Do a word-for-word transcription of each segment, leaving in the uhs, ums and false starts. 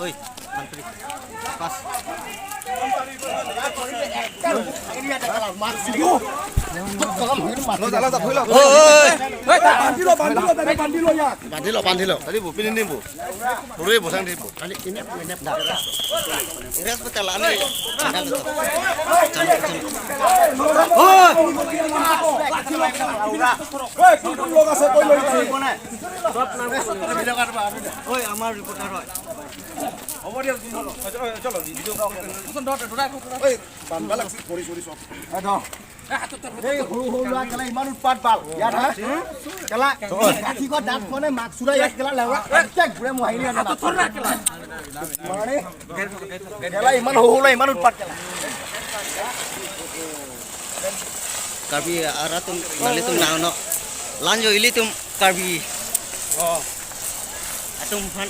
Oi, pan pili. Pas. Lo, jala, jala, thoi lo. Oi, oi, oi. Oi, ta, bandi lo, bandi lo, tadi bandi lo ya. Bandi lo, bandi lo. Tadi bu, pini ni bu. Puri bu sang di bu. Ani ini, ini dah. Rest betul ani. Oi. Oi, আমাৰ ৰিপৰ্টাৰ হয়। হ'ব দিয়ক, দিন হ'ল। চলো, চলো, ভিডিঅ' এই, বাংগাল আছে, সৰি, সৰি, চব। এই, সৰু, সৰু ল'ৰা কেলা ইমান উৎপাত পাল। ইয়াত, হা? কেলা, কাঠি কো দাঁত খনে মাক চুৰা ইয়াত কেলা লেৱা। একে ঘূৰে মই আহিলে ইয়াত। মানে, কেলা ইমান সৰু, সৰু ল'ৰা ইমান উৎপাত কেলা। Karbi arat atum, nelitum nangno. Lanjo ilitum Karbi. Oh. Atum aphan.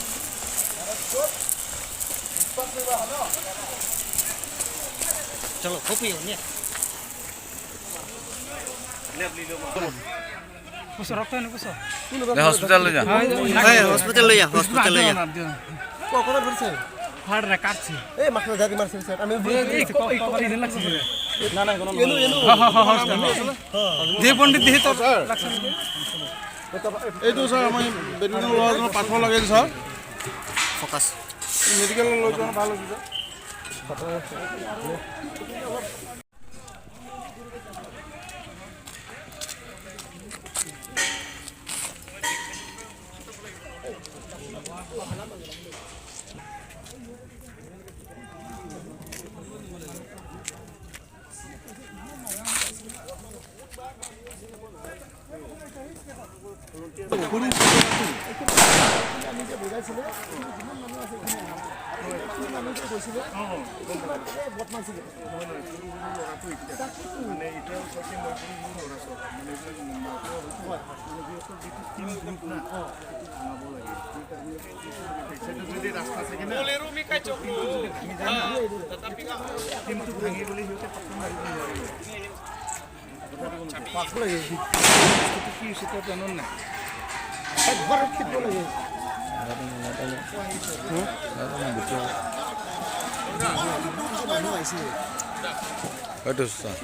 Chalo, kopi ne. Puso, rokto ne puso. Hospital lo ja. Hai, hospital lo ja, hospital lo ja. Ko, ko, ko, ko. Heart attack si. এই, মাথা জাতি মাৰিছে, ছাৰ। আমি এই, এই, ক-, এই, ক-, এই, এইজন লাগিছে। না, না, কোনো এনো, এনো। হ, হ, হ, হ, ছাৰ। দেহ পণ্ডিত দেহ তো ছাৰ। লাগিছে। এইটো ছাৰ, আমাৰ বেডুইনৰ ল'ৰাজনৰ পাথৰ লাগিল ছাৰ। ফ'কাছ। মেডিকেল লৈ যোৱা ভাল হৈছে ছাৰ। হয়তো sir.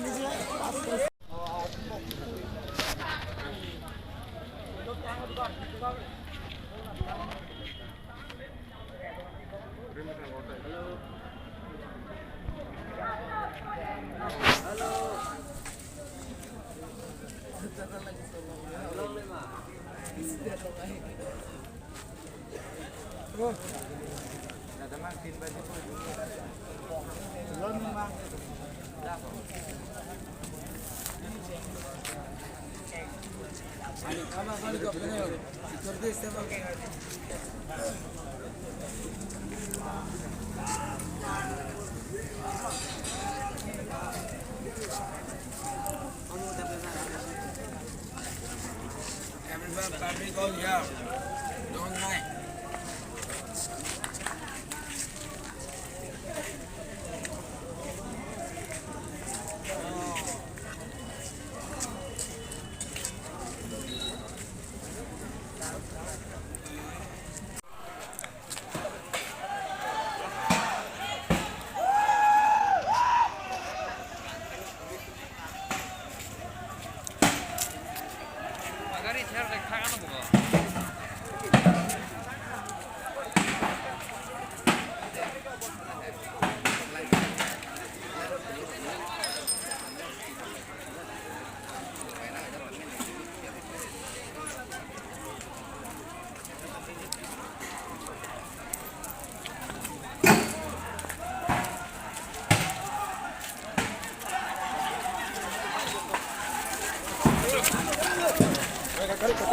Everyone, public all here. Don't mind.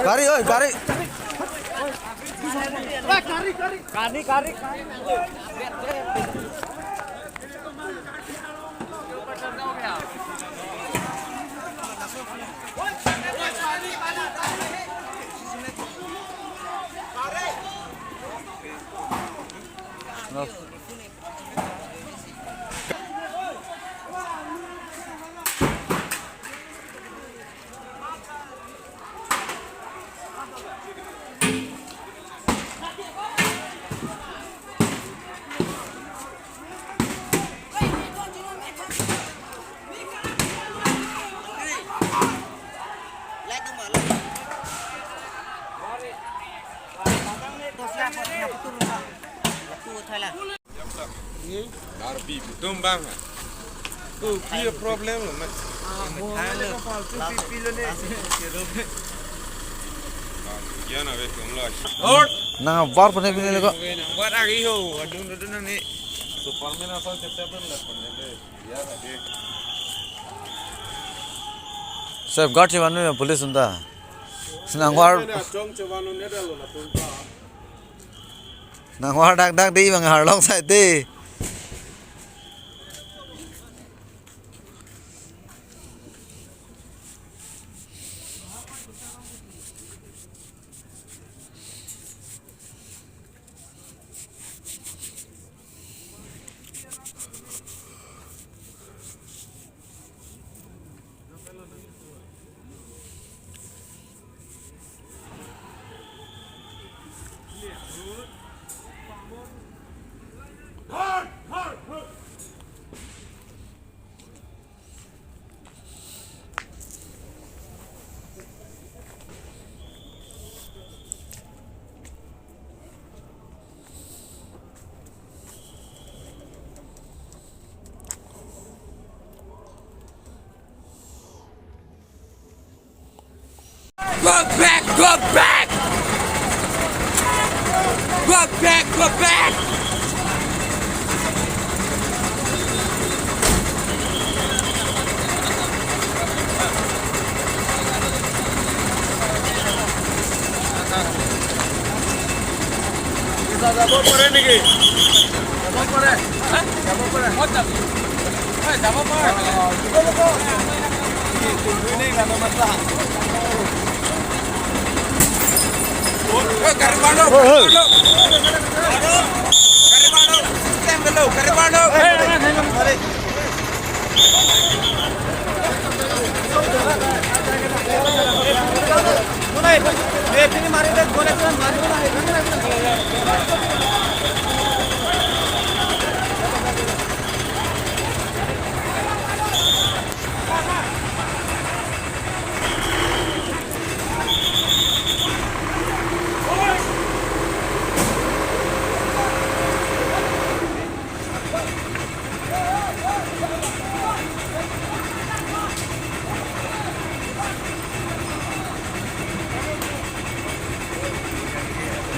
Gari, oi, gari. Gari, gari, gari. Arpi tum bang. Tu pi problem lo mas. Yan ave tum lo. Nang abar pone pine leko. Buat agi ho, adung adung nang ni. Superman asal kecap dan lah pon deh. Ya ade. Safeguard chevan me police unta. Nang war. Mana chong chevan ne dalo la tum ta. Nang war dak dak di bang arlong side de. Go back, go back! Go back, go back! Isa, যাব পাৰে নেকি? যাব পাৰে। হা? যাব পাৰে। ক'ত যাবি? ঐ, যাব পাৰ। ঐ, গাড়ী বাঢ়ো, ঐ, ঐ। গাড়ী বাঢ়ো। গাড়ী বাঢ়ো। চিষ্টেম বেলো, গাড়ী বাঢ়ো।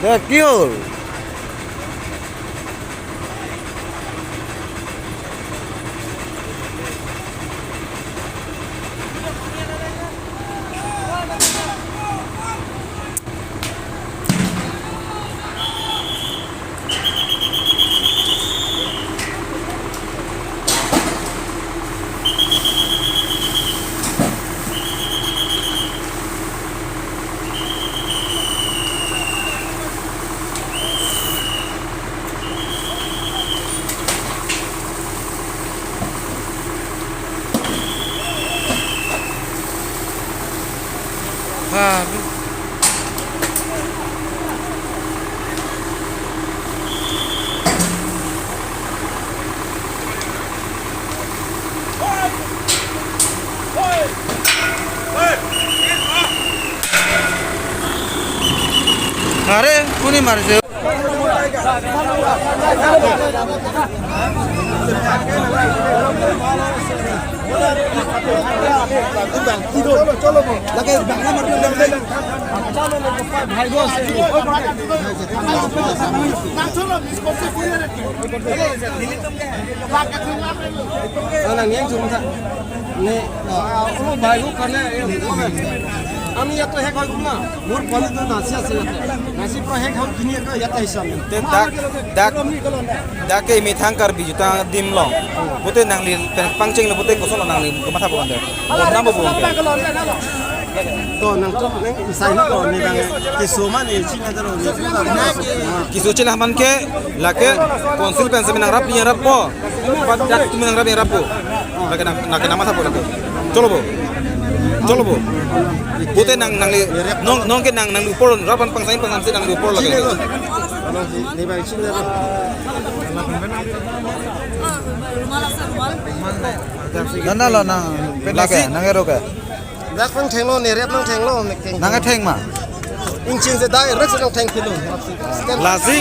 দে, কি হ'ল? আরে, কোনে মারিছে? না, না, নিয়ে চলুন, স্যার। নে, আ, কোনো বাইকও কারণে, এ, হবে। আমি ইয়াত শেষ হৈ গ'ল না। মোৰ পোৱালিটো নাচি আছে ইয়াতে। নাচি পৰা শেষ হ'ল, কিনি আকৌ ইয়াতে আহিছোঁ আমি। Te dak, dak, dak ke methang Karbi juta adim along. Pute nangli pen pangcheng lo pute koson lo nangli kematha bukan deh. Bukan nama bukan deh. To nangtum nang isai na to ne bang keso ma ne chini na daro ne. Keso chila man ke lake council pen semi nangrap ni rap po. Pat dak tumi nangrap ni rap po. Lake nang, lake nama tha po lake. Cholo bo. Cholo bo. Pute nang nangli nong, nong ke nang, nangli upor rap an pangsain pangsain nangli upor lake. Ne bang chini na. Nana lo nang pen lake nang ero ke. Dak nangthenglo, ne rep nangthenglo, ne keng. Nang theng ma? Ingchin se dai rek se nang thang kilo. Lasi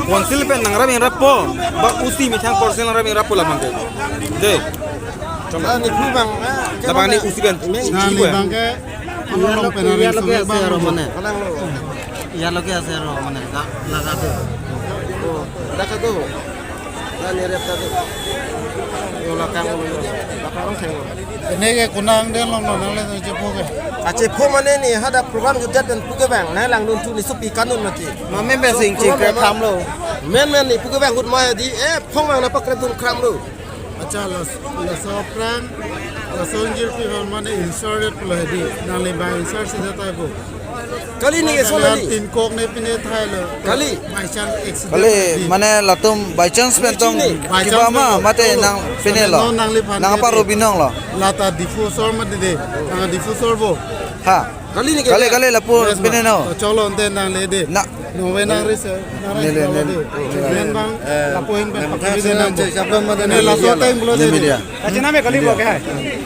council pen nangrap ingrappo, ba usi methang council nangrap ingrappo labang ke. De. Ah, nephu abang, ah, labang ne usi pen. Neli abang ke, along pen ari iyaloke ase aro mane. Kalang lo. Iyaloke ase aro mane. La, laga do. Oh, laga do. Neli rep ta do. Yo, lakang lo. Lakang lo. Neke konat den along lo, nangle chepho ke. Achepho mane ne hadak program jutdet pen pu ke abang, nang langdun thu ne sopi kanun mati. Mame pen sing ching kre kham lo. Men men ne pu ke abang ahut ma di, eh, phong abang nangpakrepdun kham lo. Accha, las, laso aphrang, laso ingjirpi aphan mane insert pulo hedi. Nangli abang insert si jata ko. Kali ne ke so nangli. Tinkok ne pine thai lo. Kali. By chance accident. Kali, hedi. Mane latum by chance pen tong. By chance kiba ma, pen mate lo. Nang pine lo. Nangli aphan nang ke apa di. Robinong lo. Lata Diphu asor mati de. Nang Diphu asor bo. Ha. Kali ne ke. Kali, kali, lapu pine no. Cholo ante nangli de. Na. Nove nang ri se, nang ri nele, se nele. Nele. Nang bang, eh, lapu ahin pen nang pakri kachinam de nang se bo. Siapa mana nele nele laso dia time lo. Pulo nele de. Dia. Kachinam e kali bo ke hai.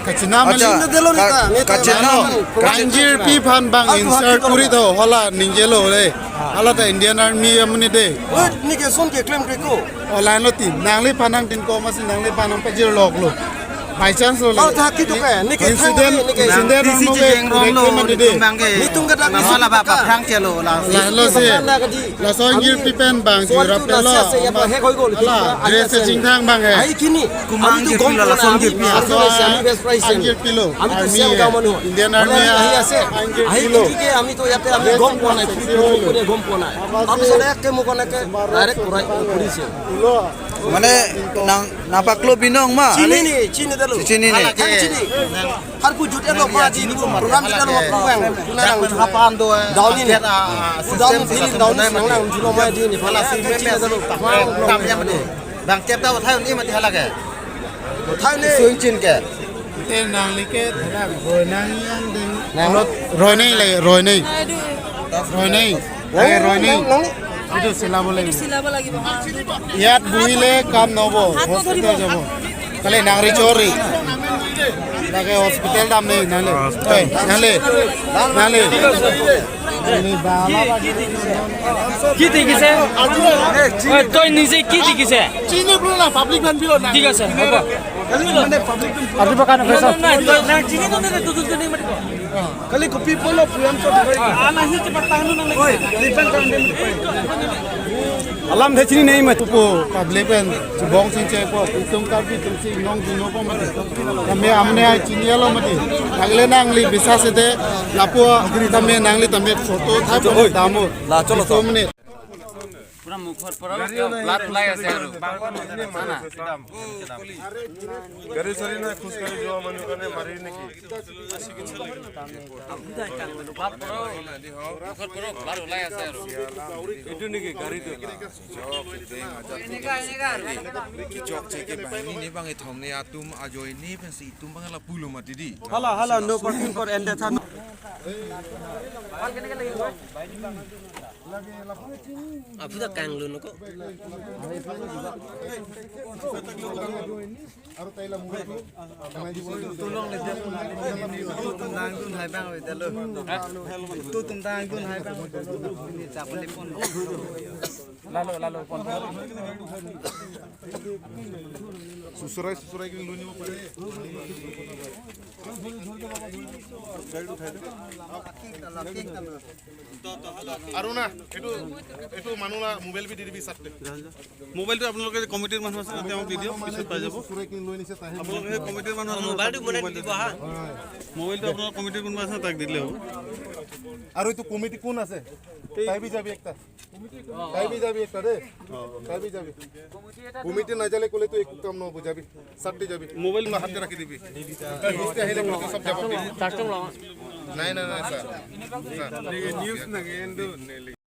Kachinam accha, nele. Ka-, kachinam. Ingjirpi aphan abang insert kuri tho, hala ningjelo le. Hala ta Indian Army amonit de. Wait, ne ke son ke claim kre ko. Ola lo tin, nangli aphan nang tinkok masi nangli aphan nangpajir lok lo. By chance lo le. Oh, tha kitu ke, ne ke incident, thang ne ke. Incident nang isi no ke, chijeng rong lo, recommend de. Tum bang ke. Netum ke dak nang isi hala ba ka. Paphrang chelo la. La lo se. Laso ingjirpi pen abang so jura tu pelo. Nasi ase ya ba he koi gol. Ala, dress chingthang abang he. Ai kini. Kumang ami tu ke gom pila la pona, song ami ke pila. Laso ami best price. Ingjirpi lo. Ami tu Army siang he. Gaon manu. Indian Army. Ami ahi ase. Ingjirpi lo. Ahi kini ke ami tu yate ami gom pona, gom pona. Abang so ya ke mo kona ke direct kurai police. Mane nang nangpaklo binong ma? Chini ne, chini dalo. Chini ne. Hala ke chini. Har ku jut elo ma di ni program jut elo ma program. Tuna nang hapan do. Daun ni. Daun ni, daun ni nang nang julo ma di ni. Hala si chini dalo. Tam ya mane. Bang tep ta uthai ni mati hala ke. Uthai ni. Suin chin ke. Te nangli ke thadang, roi nang yang ding. Nang? Roi nei le, roi nei. Aduh. Roi nei. Nang, eh, roi nei. Nang, nang. Itu silabo lagi. Itu silabo lagi, Bang. Iyat buhi le kam nobo, hospital jabo. Kali nang ri chori. Lake hospital dam nei, nang le. Hospital. Eh, nang le. Nang le. Nang le bala ba. Ki tikise? Oi, toi nise ki tikise? Chini pulo na public aphan bilo na. Thik ase, hobo. Kali mane public aphan. Adi bakan ke sa. Nang chini to ne tu tu ne mati ko. Kali kopi pulo puyam to. Ana hi cepat tahan nang. Oi, lipan tahan deh. Alam de chini nei mati. Pupo public pen chibong sing chepo. Itum Karbi atum si nong dino po mati. Tame amne ai chini alo mati. Nagle nangli bisa sede lapu tame nangli tame photo thai po damo. La cholo to. Itum ne. Pura mukhot pura blood ulai ase aru. Gari sari na khus kari joa manu kane mari neki. Mukhot pura blood ulai ase aru. Itu neki gari tu. Kijok cheke banghini ne bang ethom ne atum ajoine pensi itum bang lapulo mati di. Hala, hala, no parking for ended han. Aphu ta kanglo noko. Tulong le dia pun. Tu tum dang dun hai bang we dalo. Tu tum dang dun hai bang we dalo. Ini chak pon pon. Lalo, lalo, pon. Susurai, susurai ke luni mo pare. আৰু না, এইটো, এইটো মানুহ না, mobile B দি দিবি চাৰটে। মোবাইলটো আপোনালোকে কমিটিৰ মানুহ আছে, তেওঁক দি দিয়ক, পিছত পাই যাব। আপোনালোকে কমিটিৰ মানুহ আছে, মোবাইলটো মানে দি দিব, হা? মোবাইলটো আপোনালোকৰ কমিটিৰ কোনোবা আছে, তাক দি দিলে হ'ব। আৰু এইটো কমিটি কোন আছে? তাই বি যাবি একটা। তাই বি যাবি একটা দে। তাই বি যাবি। কমিটি না যালে ক'লে তো একো কাম নহ'ব, যাবি। চাৰটে যাবি। মোবাইল হাতে ৰাখি দিবি। লিষ্ট আহিলে ক'লে তো চব যাব। নাই, নাই, নাই, ছাৰ। ছাৰ। নিউজ নাগে, এন্দু নেলি।